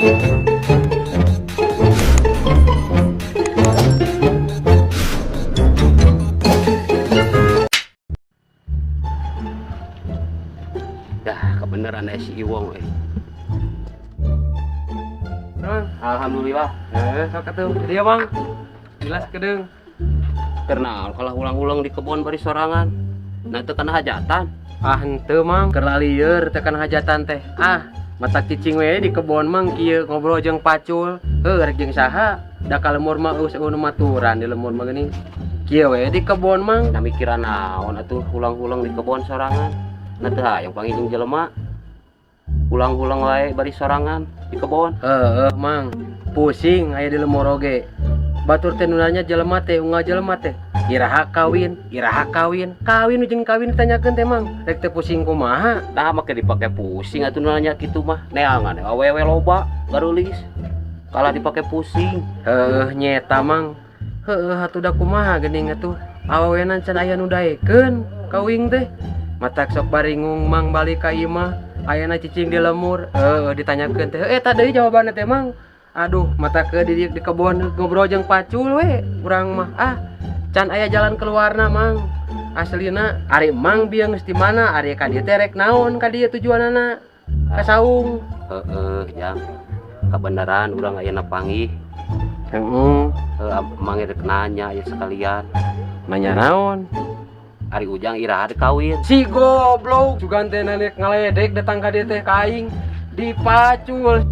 Dah, kebenaran aya si Iwong euy. Mang, Alhamdulillah. eh, sok atuh. Dia, Mang. Jelas kedeung. Kenal kalau ulang-ulang di kebon bari sorangan. Nah, itu kana hajatan. Ah, henteu, Mang, keur lalieur teh kana hajatan teh. Ah, mata cicing we di kebon, Mang, kieu ngobrol jeung pacul. Heuh, rek jeung saha? Da ka lemur mah geus euweuh nu maturan di lemur mah geuning. Kieu we di kebon, Mang. Nah, mikiran naon atuh ulang-ulang di kebon sorangan? Nah, teu hayang panggil jeung jelema. Ulang-ulang wae bari sorangan di kebon. Heuh, Mang. Pusing aya di lemur oge. Batur teh nu nanya jelema teh, unggal jelema teh. Iraha kawin, iraha kawin, kawin jeung kawin ditanyakeun teh, Mang. Rek teh pusing kumaha? Nah, make dipake pusing atuh nanya kitu mah. Neangan awewe loba garulis. Kalah dipake pusing. Heuh, nyeta, Mang. Heuh, atuh da kumaha geuning atuh. Awewena can aya nu daekeun kawing teh. Matak sok baringung, Mang, balik ka imah. Ayana cicing di lemur. Heuh, ditanyakeun teh. Eta deui jawabanna teh, Mang. Aduh, mata ke di kebon ngobrol jeung pacul we urang mah. Ah, can aya jalan keluarna, Mang. Aslina ari Mang bieu geus di mana? Ari ka dieu teh rek naon ka dieu tujuanana? Ka saung. Heeh, Jang. Kebenaran urang ayeuna panggih. Heeh. Heuh, Mang rek nanya ya sekalian. Nanya naon? Ari Ujang iraha dek kawin? Si goblok sugan teh nenek ngaledek datang ka dieu teh ka aing dipacul.